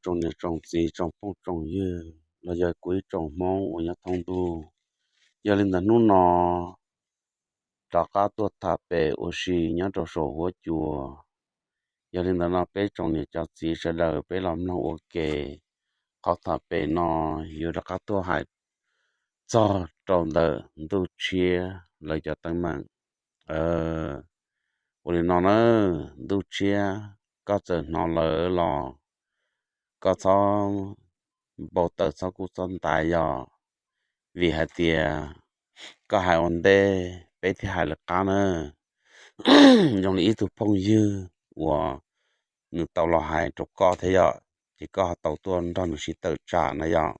tsoom niam tsoom txiv tsoom phooj tsoom ywg los yog kuv ib tsoom Hmoob uas nyob thoob ntuj. Yog li ntawd hnub no rov qab tuaj tham pem ua si nyob rau saum huab cua. Yog li ntawd no peb tsoom niam tsoom txiv sawv daws peb los mloog ua ke. Qhov tham pem no yuav rov qab tuaj hais txog rau ntawm Ntuj Tshiab lawv cov teeb meem. Ua li no na, Ntuj Tshiab, koj txawm hnov lawv los koj txhob npau taws txhob kub txhob ntaiv yog vim hais tias koj hais ua ntej peb thiaj hais lawv qab na. Zoo li ib tug phooj ywg uas nws tau los hais rau koj thiab yom, ces koj ho tau tuaj nrog nws sib tawm tsam na yom.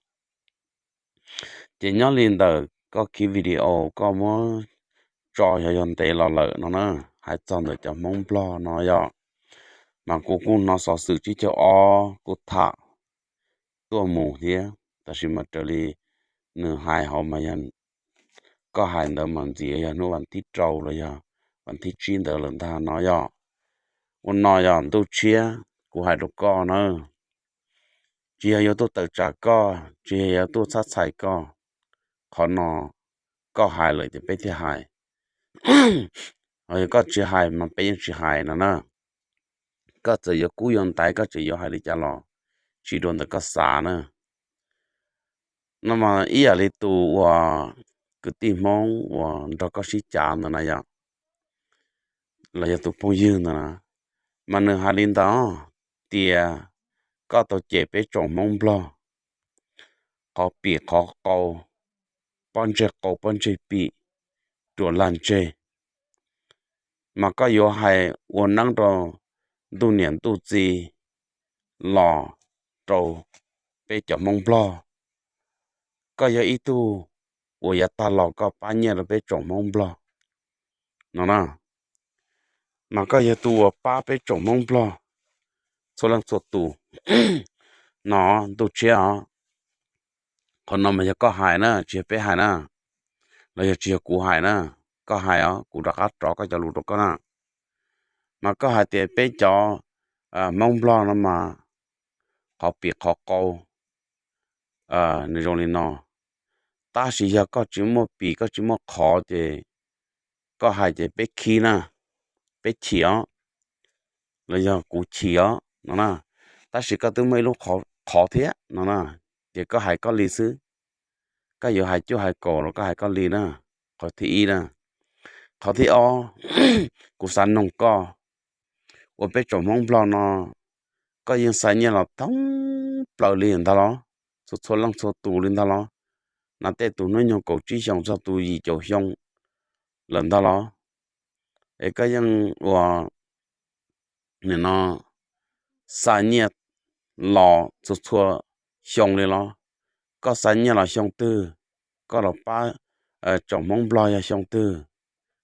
Ces nyob li ntawm koj kiv video koj muab tso yog yog ntev los lawm no na, hais txog ntawm cov Hmoob Nplog no yom, mas kuv kuj hnov xov xwm tsib caug ob kuj tham tuaj mus thiab, tab sis mas raws li nws hais hauv mas yog koj hais ntawd mas ntxiv yog hnub vas thib rau los yog vas thib tsib ntawd lawm ntag no yom. Ua no yog Ntuj Tshiab, kuv hais rau koj na, tsis yog yuav tuaj tawm tsam koj, tsis yog yuav tuaj txhab txhais koj, qhov no koj hais lawm ces peb thiaj hais, ho yog koj tsis hais mas peb yeej tsis hais no na. Koj txawm yuav kub yuav ntaiv, koj txawm yuav hais li cas los tsis dua ntawm koj xav na. No mas ib yam li tus uas kwv tij Hmoob uas nrog koj sib cav ntawd na yom, los yog tus phooj ywg ntawd na, mas nws hais li ntawd tias koj tau cem peb tsoom Hmoob Nplog qhov pim qhov qau, pob ntseg qau pob ntseg pim, ruam lag ntseg, mas koj yuav hais ua neeb rau ntuj niam ntuj txiv los rau peb cov Hmoob Nplog. Koj yog ib tug uas yav tag los koj pab nyiaj rau peb tsoom Hmoob Nplog no na, mas koj yog tus uas pab peb tsoom Hmoob Nplog txhua leej txhua tus no, Ntuj Tshiab os. Qhov no mas yog koj hais na, tsis yog peb hais na, los yog tsis yog kuv hais na, koj hais os, kuv rov qab rov koj cov lus rau koj na. Mas koj hais tias peb cov Hmoob Nplog no mas qhov pim qhov qau nws zoo li no, tab sis yog koj tsis muaj pim koj tsis muaj qhov ces koj hais ces peb khib na, peb chim os, los yog kuv chim os no na. Tab sis koj twb muaj ib lub qhov thiab no na, ces koj hais koj li xwb. Koj yuav hais cuaj hais kaum los koj hais koj li na, qhov thib ib na. Qhov thib ob, kuv xav noog koj, ua peb tsoom Hmoob Nplog no, koj yeej xa nyiaj los thoob plaws li ntag los, txhua txhua leej txhua tus li ntag los, na tej tus hnub nyoog kaum tsib xyoos txog tus yim caum xyoo lawm ntag los, es koj yeej ua nim no xa nyiaj los txhua txhua xyoo li los? Koj xa nyiaj los xyoo twg? Koj los pab tsoom Hmoob Nplog yog xyoo twg?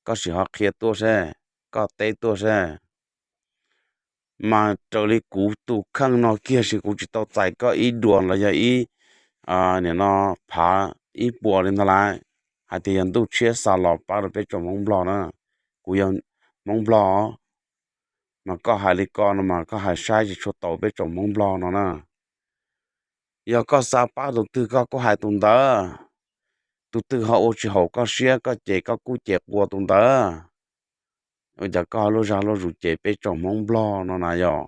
Koj sim ho qhia tuaj seb, koj teb tuaj seb. Mas raws li kuv tus kheej no kiag sis kuv tsis tau txais koj ib duas los yog ib, nim no phav ib puas li ntag lauj, hais tias yog Ntuj Tshiab xa los pab rau peb tsoom Hmoob Nplog na. Kuv yog Hmoob Nplog, mas koj hais li ko no mas koj hais saib tsis tshua tau peb tsoom Hmoob Nplog no na. Yog koj xa pab tus twg koj kuj hais tus ntawd, tus twg ho ua tsis haum koj siab koj cem koj kuj cem quas tus ntawd. Ua cas koj ho lub zaj lub zus cem peb tsoom Hmoob Nplog no na yog?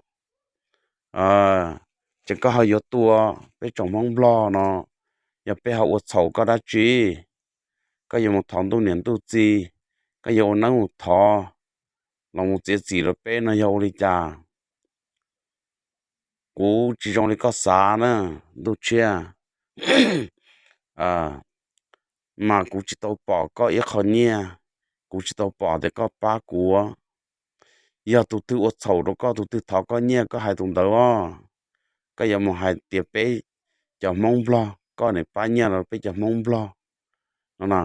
Ces koj ho yuav tua peb tsoom Hmoob Nplog no, yog peb ho ua txhaum koj dab tsi? Koj yuav mus thov ntuj niam ntuj txiv, koj yuav ua neeb mus thov los mus txiav txim rau peb no yog ua li cas? Kuv tsis zoo li koj xav na, Ntuj Tshiab. Mas kuv tsis tau pom koj ib qho nyiaj, kuv tsis tau pom tias koj pab kuv. Yog tus twg ua txhaum rau koj, tus twg thov koj nyiaj koj hais tus ntawd os. Koj yuav mus hais tias peb cov Hmoob Nplog, koj nim pab nyiaj rau peb cov Hmoob Nplog no na.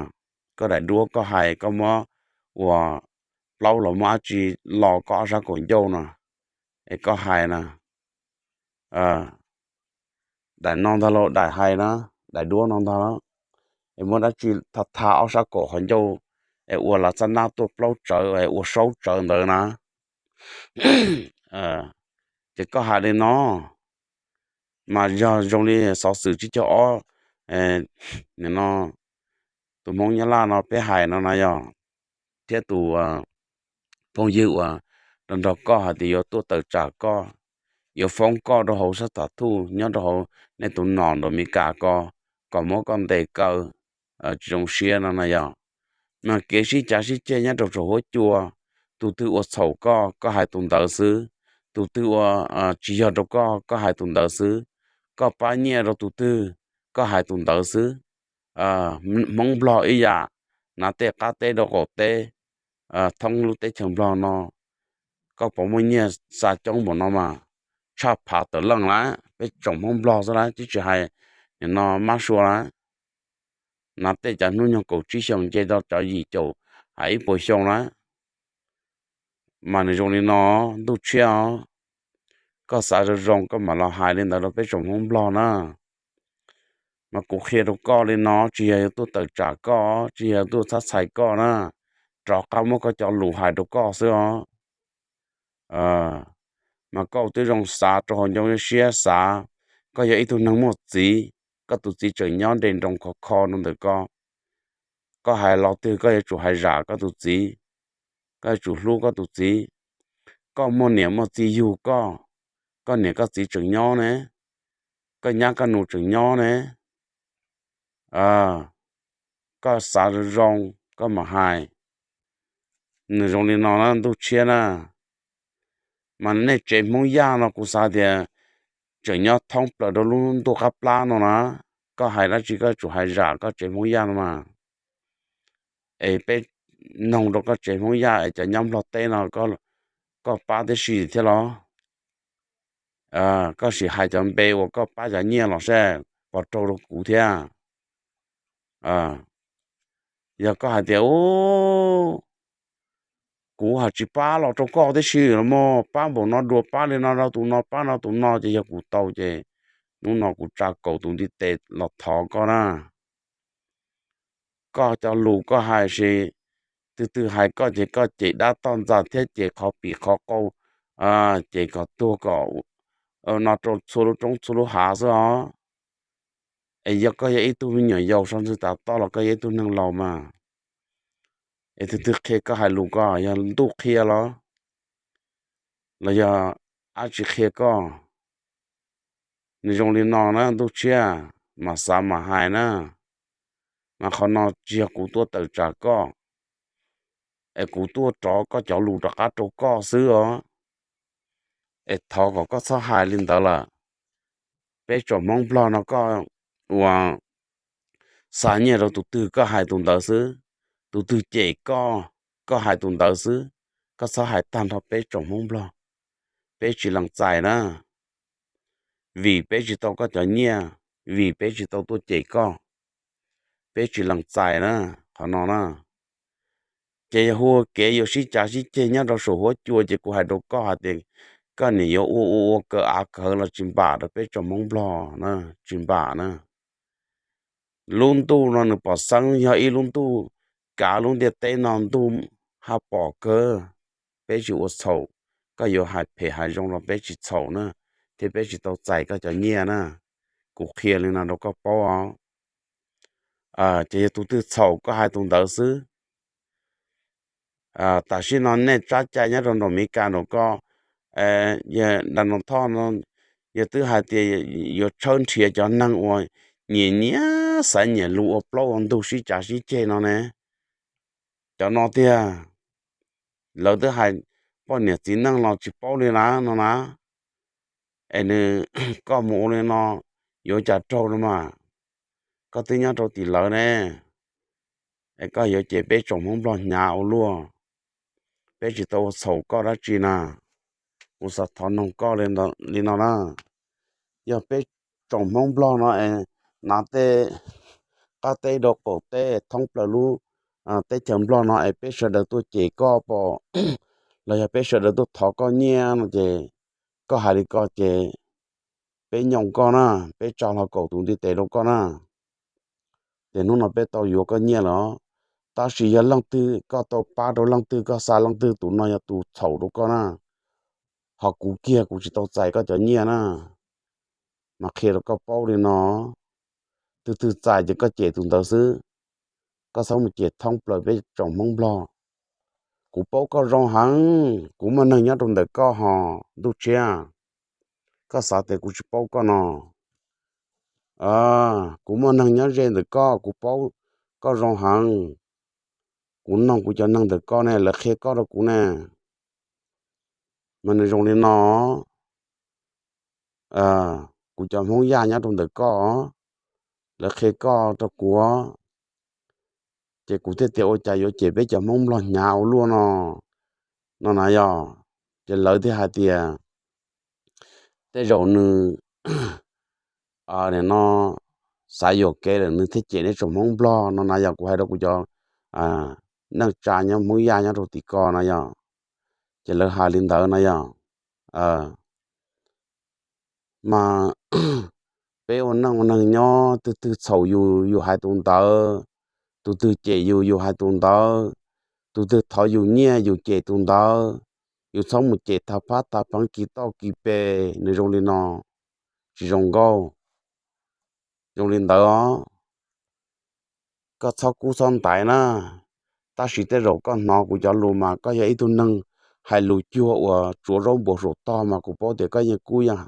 Koj daim duab koj hais koj muab ua plaub los muab dab tsi lo koj ob sab kaum ncauj no, es koj hais na, daim no ntag lauj, daim hais na, daim duab no ntag lauj, es muab dab tsi tha tha ob sab kaum qhov ncauj, es ua lav txaj nab tuaj plaub tsawv es ua saub tsawv ntawd na. Ces koj hais li no, Mas yog zoo li xov xwm tsib caug ob, nim no tus Hmoob Nyab Laj no peb hais no na yog, thiab tus phooj ywg uas nrog nrog koj hais tias yuav tuaj tawm tsam koj, yuav foob koj rau hauv sab tham thuj nyob rau hauv nej tus nom nram Meskas ko, kom muab koj ntes kaw, tsis zoo siab no na yog. Mas kev sib cav sib ceg nyob rau saum huab cua, tus twg ua txhaum koj, koj hais tus ntawd xwb, tus twg ua tsis yog rau koj, koj hais tus ntawd xwb, koj pab nyiaj rau tus twg, koj hais tus ntawd xwb. Hmoob Nplog ib yam, hnav tej qab teb rau qaum teb, thoob lub teb chaws Nplog no, koj puas muaj nyiaj xa coob npaum no mas, tshaj phav tawm leej lawm, peb tsoom Hmoob Nplog xwb lawm twb tsis hais nim no mab sua lawm. Hnav tej cov hnub nyoog kaum tsib xyoos nce rau cov yim caum, hais ib puas xyoo lawm. Mas nws zoo li no, Ntuj Tshiab os, koj xav zoo zoo koj mam los hais li ntawd rau peb tsoom Hmoob Nplog na. Mas kuv qhia rau koj li no, tsis yog yuav tuaj tawm tsam koj, tsis yog tuaj txhab txhais koj na, rov qab muab koj cov lus hais rau koj xwb os. Mas koj twb zoo xav rau hauv ncoo siab xav, koj yog ib tug neeg muaj txiv, koj tus txiv tseem nyob nres nroos khov kho rau ntawm koj, koj hais lo twg koj yuav tsum hais zam koj tus txiv, koj yuav tsum hlub koj tus txiv. Koj muaj niam muaj txiv yug koj, koj niam koj txiv tseem nyob ne, koj nyab koj nus tseem nyob ne, koj xav zoo zoo koj mam hais. Nws zoo li no na Ntuj Tshiab na. Mas nej tsev Hmoob Yaj no kuv xav tias tseem nyob thoob plaws rau lub ntuj qab plab no na. Koj hais dab tsi koj yuav tsum hais zam koj tsev Hmoob Yaj no mas. Es peb noog rau koj tsev Hmoob Yaj es cov nyob Nplog teb no koj pab tib si thiab los? Koj sim hais cov npe uas koj pab cov nyiaj los seb puas raug rau kuv thiab. Yog koj hais tias, u, kuv hais tsis pab los rau koj tib si los mas, pab npaum no dua pab li no rau tus no pab no tus no ces yog kuv tau ces hnub no kuv tsa kaum tus ntiv tes los thov koj na. Koj cov lus koj hais sis, twg twg hais koj ces koj cem dab toj ntxas thiab cem qhov pim qhov qau, cem kom tuag kom no rau txhua lub roob txhua lub hav xwb os. Es yog koj yog ib tug me nyuam yaus so ntxwg tav toj los koj yog ib tug neeg laus mas, es twg twg qhia koj hais lus, koj yog ntuj qhia los, los yog dab tsi qhia koj? Nws zoo li no na Ntuj Tshiab, mam xav mam hais na. Mas qhov no tsis yog kuv tuaj tawm tsam koj, es kuv tuaj rov koj cov lus rov qab rau koj xwb os. Es thov kom koj txhob hais li ntawd lawm. Peb tsoom Hmoob Nplog no koj uas xa nyiaj rau tus twg koj hais tus ntawd xwb, tus twg cem koj, koj hais tus ntawd xwb. Koj txhob hais tag nrho peb tsoom Hmoob Nplog, peb tsis lees txais na. Vim peb tsis tau koj cov nyiaj, vim peb tsis tau tuaj cem koj, peb tsis lees txais na. Qhov no na, ces yog hu ua kev yuav sib cav sib ceg nyob rau saum huab cua ces kuv hais rau koj hais tias koj nim yuav ua ua ua kaw av kawg los tsis npam rau peb tsoom Hmoob Nplog na, tsis npam na. Lub ntuj no nws pom xeeb yog ib lub ntuj, kav lub ntiaj teb no ntuj haj pom kawg. Peb tsis ua txhaum, koj yuav hais phem hais zoo los peb tsis txhaum na, thiab peb tsis tau txais koj cov nyiaj na. Kuv qhia li no rau koj paub os. Ces yog tus twg txhaum koj hais tus ntawd xwb. Tam sim no nej tsab cai nyob rau nram Meskas nram koj, Donald Trump no, yog twb hais tias yuav tshawb nrhiav cov neeg uas nyiam nyiam xaiv nyiam lus ua plaub ua ntug sib cav sib ceg no ne, cov no tiag. Lawv twb hais poj niam txiv neej los tsis paub li na no na. Es nws, koj mus ua li no yuav cas raug no mas. Koj twb nyob rau tim lawv ne, es koj yuav cem peb tsoom Hmoob Nplog hnyav ua luaj. Peb tsis tau ua txhaum koj dab tsi na. Kuv xav thov noog koj li no na, yog peb tsoom Hmoob Nplog no es hnav tej qab teb rau qaum teb thoob plaws lub teb chaws Nplog no es peb sawv daws tuaj cem koj pom, los yog peb sawv daws tuaj thov koj nyiaj no ces koj hais li ko ces peb nyoo koj na, peb tsa hlo kaum tus ntiv tes rau koj na. Ces hnub no peb tau yuav koj nyiaj lawm, tab sis yog leej twg koj tau pab rau leej twg, koj xa leej twg, tus no yog tus txhaum rau koj na. Ho kuv kiag kuv tsis tau txais koj cov nyiaj na. mas qhia rau koj paub li no, tus twg txais ces koj cem tus ntawd xwb, koj txhob mus cem thoob plaws peb tsoom Hmoob Nplog. Kuv paub koj zoo heev, kuv muaj neeg nyob rau ntawm koj ho, Ntuj Tshiab, koj xav tias kuv tsis paub koj no. Kuv muaj neeg nyob ze ntawm koj, kuv paub koj zoo heev. Kuv noog kuv cov neeg ntawm koj ne, lawv qhia koj rau kuv ne. Mas nws zoo li no, kuv cov Hmoob Yaj nyob rau ntawm koj, lawv qhia koj rau kuv, ces kuv thiaj tias ua cas yuav cem peb cov Hmoob Nplog hnyav ua luaj no, no na yog. Ces lawv thiaj hais tias tej zaum nws no xav yuam kev lawm nws thiaj cem nej tsoom Hmoob Nplog no na yog. Kuv hais rau kuv cov neej tsa nyob Hmoob Yaj nyob rau tim ko no yog, ces lawv hais li ntawd no yog. Mas peb ua neej ua neeg nyob, tus twg txhaum yus yus hais tus ntawd, tus twg cem yus yus hais tus ntawd, tus twg thov yus nyiaj yus cem tus ntawd. Yus txhob mus cem tag phab tag pheev kis tauj kis pes, nws zoo li no tsis zoo nkauj. Zoo li ntawd os, koj txhob kub txhob ntaiv na. Tab sis tej zaum koj hnov kuv cov lus mas koj yog ib tug neeg hais lus cuag uas tsuav zaub npua saum tog mas kuv paub tias koj yeej kub yeej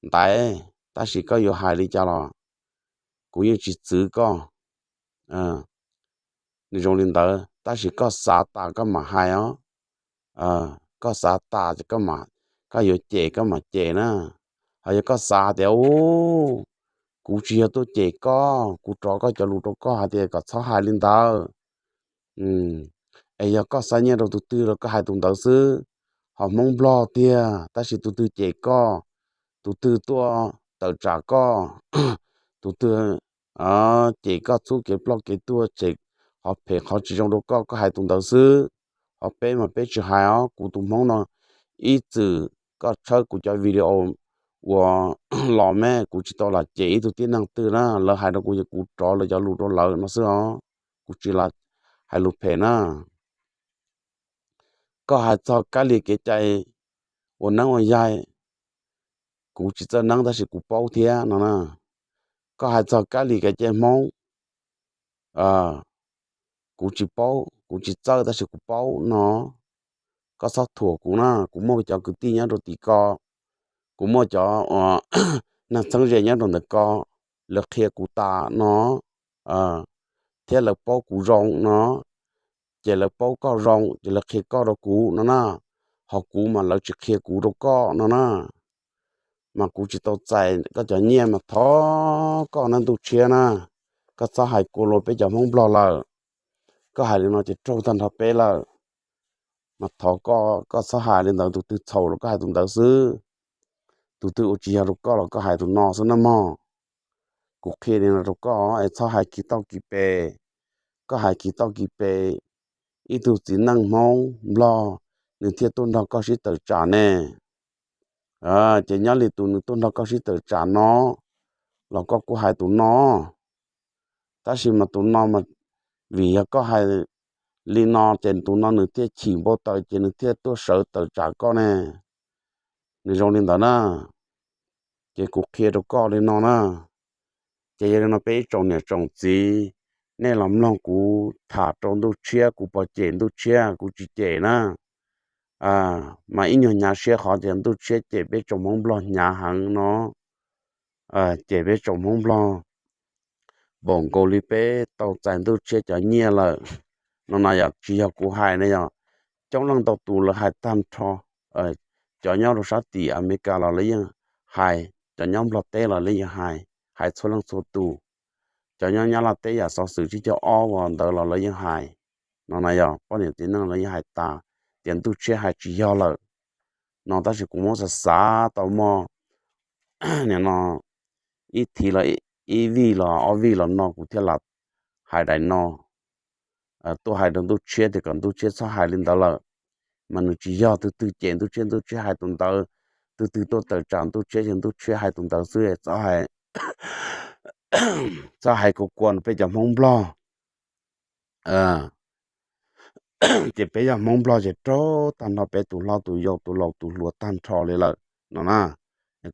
ntaiv, tab sis koj yuav hais li cas los kuv yeej tsis txwv koj. Nws zoo li ntawd, tab sis koj xav tas koj mam hais os. Koj xav tas koj yuav cem koj mam cem na. Ho yog koj xav tias u, kuv tsis yog tuaj cem koj, kuv rov koj cov lus rau koj hais tias kom txhob hais li ntawd. Es yog koj xa nyiaj rau tus twg los koj hais tus ntawd xwb. Ho Hmoob Nplog tiag, tab sis tus twg cem koj, tus twg tuaj tawm tsam koj, tus twg cem koj txhub kev ploj kev tuag, tshem qhov phem qhov tsis zoo rau koj, koj hais tus ntawd xwb. Ho peb mas peb tsis hais os. Kuv tus Hmoob no, ib txwm koj tshawb kuv cov video uas los me, kuv tsis tau lam cem ib tug tib neeg twg na, lawv hais rau kuv ces kuv rov lawv cov lus rau lawv no xwb os. Kuv tsis lam hais lus phem na. Koj hais txog kab li kev cai ua neeb ua yaig, kuv tsis txawj neeb tab sis kuv paub thiab no na. Koj hais txog kab li kev cai Hmoob, kuv tsis paub, kuv tsis txawj tab sis kuv paub no. Koj txhob thuam kuv na, kuv muaj cov kwv tij nyob rau tim ko, kuv muaj cov neeg txheeb ze nyob rau ntawm ko, lawv qhia kuv tas no, thiab lawv paub kuv zoo no, ces lawv paub koj zoo ces lawv qhia koj rau kuv no na. Ho kuv mas lawv tsis qhia kuv rau koj no na. Mas kuv tsis tau txais koj cov nyiaj mas thov koj na Ntuj Tshiab na, koj txhob hais kua lua peb cov Hmoob Nplog lawm. Koj hais li no ces raug tag nrho peb lawm. Mas thov koj, koj txhob hais li ntawd, tus twg txhaum los koj hais tus ntawd xwb. Tus twg ua tsis yog rau koj los koj hais tus no xwb na mog. Kuv qhia li no rau koj es txhob hais kis tauj kis pes. Koj hais kis tauj kis pes, ib tug txiv neej Hmoob Nplog nws thiaj tuaj nrog koj sib tawm tsam ne. Ces nyob li tus nws tuaj nrog koj sib tawm tsam no los koj kuj hais tus no. Tab sis mas tus no mas vim yog koj hais li no ces tus no nws thiaj chim npau taws ces nws thiaj tuaj sawv tawm tsam koj ne. Nws zoo li ntawd na. Ces kuv qhia rau koj li no na. Ces yog li no peb ib tsoom niam tsoom txiv, nej los mloog kuv tham rau Ntuj Tshiab, kuv pom cem Ntuj Tshiab kuv tsis cem na. Mas ib nyuag hnyav siab qhov tias Ntuj Tshiab cem peb tsoom Hmoob Nplog hnyav heev no. Cem peb tsoom Hmoob Nplog npaum nkaus li peb tau txais Ntuj Tshiab cov nyiaj lawm no na. Yog tsis yog kuv hais ne, yog coob leej ntau tus lawv hais tag nrho. Cov nyob rau sab tim Amelikas los lawv yeej hais, cov nyob Nplog teb los lawv yeej hais, hais txhua leej txhua tus. Cov nyob Nyab Laj teb yam xov xwm tsib caug ob ua ntawd los lawv yeej hais no na. Yog poj niam txiv neej lawv yeej hais tas tias Ntuj Tshiab hais tsis yog lawm no, tab sis kuv muab xav xav tau muaj nim no ib thiv los ib vij los ob vij los no kuv thiaj lam hais daim no tuaj hais rau Ntuj Tshiab tias kom Ntuj Tshiab txhob hais li ntawd lawm. Mas nws tsis yog, tus twg cem Ntuj Tshiab, Ntuj Tshiab hais tus ntawd, tus twg tuaj tawm tsam Ntuj Tshiab ces Ntuj Tshiab hais tus ntawd xwb. Txhob hais, txhob hais kua kua peb cov Hmoob Nplog. Ces peb yog Hmoob Nplog ces raug tag nrho peb tus hlob tus yau tus laus tus hluas tag nrho li lawm no na.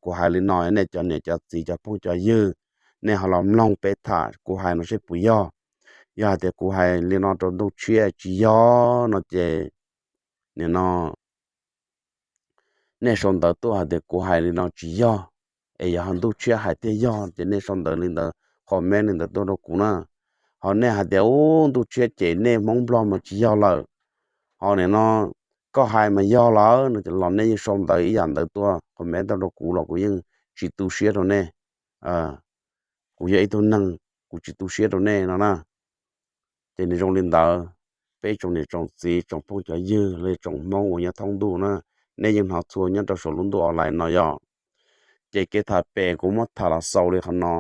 Kuv hais li no nej cov niam cov txiv cov phooj cov ywg, nej ho los mloog peb tham kuv hais no seb puas yog. Yog hais tias kuv hais li no rau ntuj tshiab tsis yog no ces nim no nej sau ntawv tuaj hais tias kuv hais li no tsis yog, es yog ntuj tshiab hais tias yog ces nej sau ntawv li ntawd, comment li ntawd tuaj rau kuv na. Ho nej hais tias ub ntuj tshiab ces nej Hmoob Nplog mas tsis yog lawm, ho nim no koj hais mas yog lawm no los nej yeej sau ntawv ib yam ntawd tuaj comment tuaj rau kuv los kuv yeej tsis tu siab rau nej. Kuv yog ib tug neeg kuv tsis tu siab rau nej no na. Ces nws zoo li ntawd, peb tsoom niam tsoom txiv tsoom phooj cov ywg los tsoom Hmoob uas nyob thoob ntuj na, nej yeej hnov txhua nyob rau saum lub ntuj online no yog. Ces kev tham pem kuv muab tham los xaus li qhov no.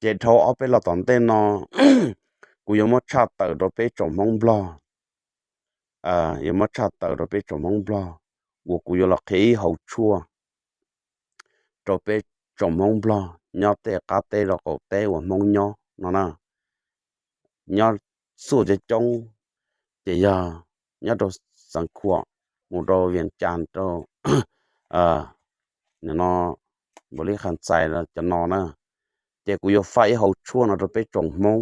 Ces dhau ob peb los tom ntej no kuv yuav muab tshaj tawm rau peb tsoom Hmoob Nplog, yuav muab tshaj tawm rau peb tsoom Hmoob Nplog uas kuv yuav los qhia ib hauv tshuaj rau peb tsoom Hmoob Nplog nyob tej qab teb rau qaum teb uas Hmoob nyob no na, nyob xuaj coob coob, ces yog nyob rau Xeev Khuam mus rau Vias Cas rau no, Npaus Lis Khas Xais cov no na. Ces kuv yuav faib ib hauv tshuaj no rau peb tsoom Hmoob,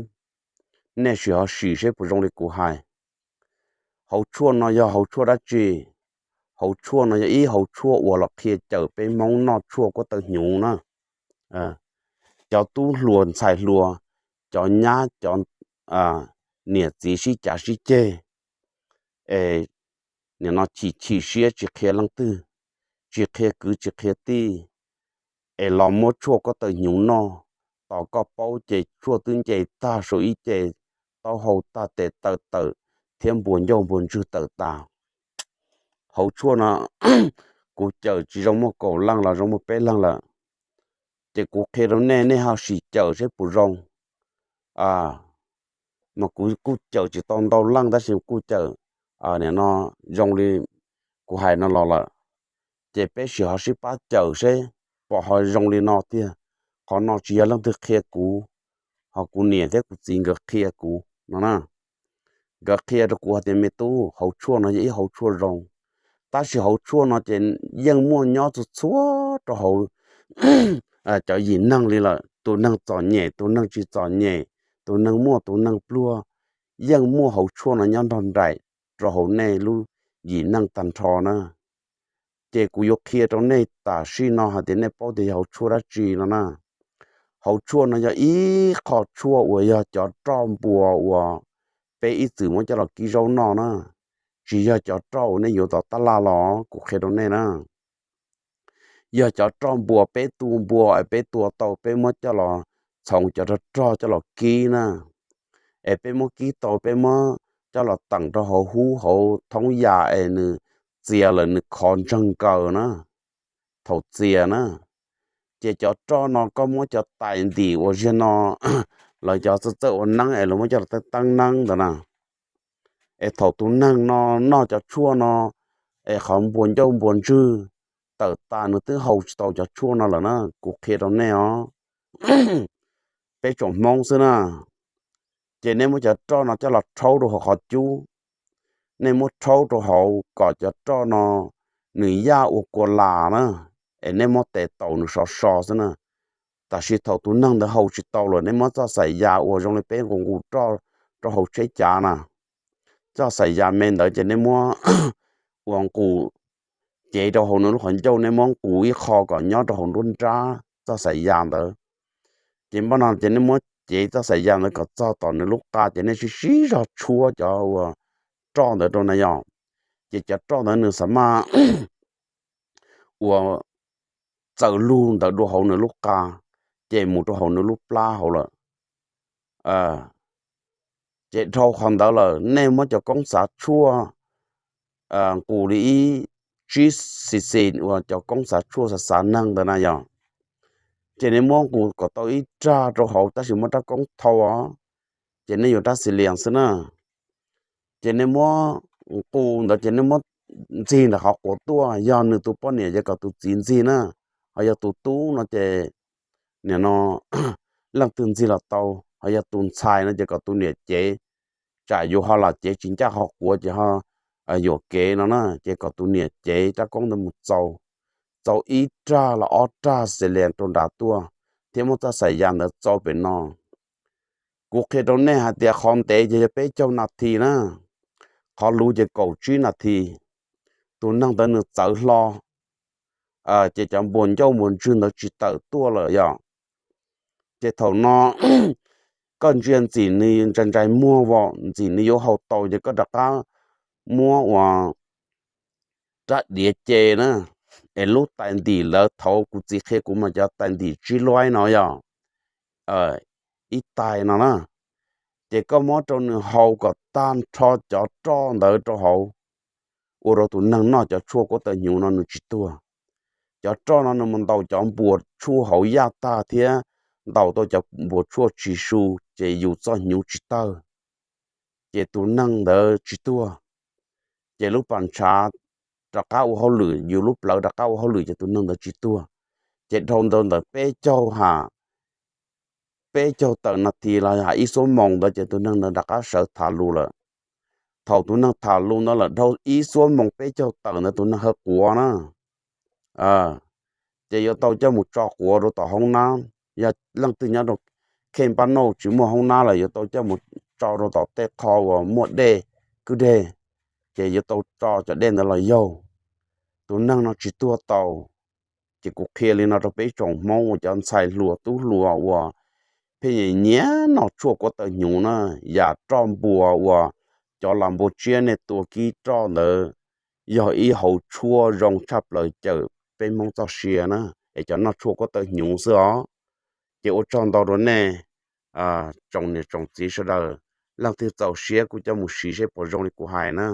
nej sim ho sim seb puas zoo li kuv hais. Hauv tshuaj no yog hauv tshuaj dab tsi? Hauv tshuaj no yog ib hauv tshuaj uas los qhia cawm peb Hmoob noj tshuaj kuab taw hnyuv na. Cov tub hluas ntxhais hluas, cov nyab cov niam txiv sib cav sib ceg, es nim no chim chim siab tsis qhia leej twg, tsis qhia kwv tsis qhia tij, es los muab tshuaj kuab taw hnyuv noj. Tos koj paub ces tshuaj twb nce tag saum ib ce, taub hau tag tes taw tawm, thiab npuas ncauj npuas ntswg tawm tas. Hauv tshuaj no kuv cawm tsis zoo muaj kaum leej los zoo muaj peb leej lawm. Ces kuv qhia rau nej, nej ho sim cawm seb puas zoo. Mas kuv kuj cawm tsis tau ntau leej tab sis kuj cawm nim no zoo li kuv hais no los lawm. Ces peb sim ho sib pab cawm seb pom ho zoo li no tiag. Qhov no tsis yog leej twg qhia kuv, ho kuv niam thiab kuv txiv nkawd qhia kuv no na. Nkawd qhia rau kuv hais tias me tub, hauv tshuaj no yog ib hauv tshuaj zoo, tab sis hauv tshuaj no ces yeej muaj nyob txhua txhua rau hauv cov yim neeg li lawm, tus neeg txom nyem, tus neeg tsis txom nyem, tus neeg muaj, tus neeg pluag, yeej muaj hauv tshuaj no nyob nrog nraim rau hauv nej lub yim neej tag nrho na. Ces kuv yuav qhia rau nej tam sim no hais tias nej paub tias yog hauv tshuaj dab tsi no na. Hauv tshuaj no yog ib qho tshuaj uas yog cov roj npua uas peb ib txwm muab coj los kib zaub noj na. Tsis yog cov roj uas nej yuav tom tab laj los, kuv qhia rau nej na. Yog cov roj npua peb tu npua es peb tua tau peb muab coj los txhoov cov rog rog coj los kib na. Es peb muab kib tau peb muab coj los teem rau hauv hub hauv thoob yas es nws txias lawm nws khov ntseeg nkaws na. Thaum txias na, ces cov roj no koj muab cov tais ntim uas ziag no, lawv cov txawj txawj ua neeb es lawv muab coj los teeb teeb neeb ntawd na. Es thaum tus neeg no noj cov tshuaj no, es qhov npua ncauj npua ntswg tawm tas nws twb hau tsis tau cov tshuaj no lawm na, kuv qhia rau nej os. Peb tsoom Hmoob xwb na, ces nej muab cov roj no coj los rhaub rau hauv qhov cub, nej muab rhaub rau hauv kom cov roj no nws yaj ua kua las na, es nej muab tes taus nws sov so xwb na. Tab sis thaum tus neeg ntawd hau tsis tau lawm nej muab txoj xaim yas uas zoo li peb nqus nqus roj rau hauv tsheb cav na, txoj xaim yas me ntawd ces nej muab ua nqus cev rau hauv nws lub qhov ncauj, nej muab nqus ib qho kom nyob rau hauv nruab nrab txoj xaim yas ntawd. Ces npaj no ces nej muab cev txoj xaim yas ntawd kom txog tom nws lub qa ces nej sib sib zog tshuab cov uas roj ntawd rau na yom. Ces cov roj ntawd nws xav maj ua txaws lug ntawd dua hauv nws lub qa, ces mus rau hauv nws lub plab hauv lawm. Ces dhau qhov ntawd lawm nej muab cov koob xav tshuaj nqus li ib tsib xis xis uas cov koob xav tshuaj xav xav neeg ntawd na yom. Ces nej muab nqus kom tau ib raj rau hauv tab sis muab rab koob thau os, ces nej yuav rab xis lias xwb na. Ces nej muab nqus ntawd ces nej muab ntxig ntawm qhov quav tuaj, yog nws tus poj niam ces kom tus txiv ntxig na, ho yog tus tub no ces nim no leej twg ntxig los tau, ho yog tus ntxhais no ces kom tus niam cev, tsam yus ho los cev tsis ncaj qhov quav ces ho yuam kev no na, ces kom tus niam cev rab koob ntawd mus txaus. txau ib rag los ob rag xes lias rau nram tuaj, thiab muab txoj xaim yas ntawd txau pem no. Kuv qhia rau nej hais tias qhov ntev ces yog peb caug nas this na, qhov luv ces kaum tsib nas this. Tus neeg ntawd nws txawv hlo, ces cov npuas ncauj npuas ntswg ntawd tsis tawm tuaj lawm yom. Ces thaum no koj ntsia ntxim nws ntsais ntsais muag os, ntxim nws yuav haus tau ces koj rov qab muab ua rab diav ce na, es lub tais ntim lawv thaum kuv txiv qhia kuv mas cov tais ntim tsib luaib no yog ib tais no na, ces koj muab rau nws haus kom tag nrho cov roj ntawd rau hauv, ua rau tus neeg noj cov tshuaj kuab tawg hnyuv no nws tsis tuag. Cov roj no nws mus ntaus cov npuas tshuaj hauv yaj tag thiab ntaus tau cov npuas tshuaj tsis su, ces yus txoj hnyuv tsis tawg, ces tus neeg ntawd tsis tuag. Ces lub pas ntshav rov qab ua hauj lwm, yus lub plawv rov qab ua hauj lwm ces tus neeg ntawd tsis tuag. Ces dhau ntawd ntawm peb caug ha peb caug tawm nas this los yog ib xuab moos ntawd ces tus neeg ntawd rov qab sawv tham lus lawm. Thaum tus neeg tham lus ntawd lawm dhau ib xuab moos peb caug tawm ntawd tus neeg hawv quav na, ces yuav tau coj mus tso quav rau tom hoob nab. Yog leej twg nyob rau kheej pab nauj tsis muaj hoob nab lawm yuav tau coj mus tso rau tom tej qho uas muaj dej, kwj deg, ces yuav tau tso cov dej ntawd los yaug, tus neeg no tsis tuag tau. Ces kuv qhia li no rau peb tsoom Hmoob uas cov ntxhais hluas tub hluas uas pheej nyiam noj tshuaj kuab tawg hnyuv na, yam roj npuas uas cov las npua tsiab nej tua kib roj ntawd yog ib hauv tshuaj zoo tshaj plaws cawm peb Hmoob txoj sia na, es cov noj tshuaj kuab tawg hnyuv xwb os. Ces ua tsaug ntau rau nej tsoom niam tsoom txiv sawv daws, leej twg txaus siab kuj coj mus siv seb puas zoo li kuv hais na.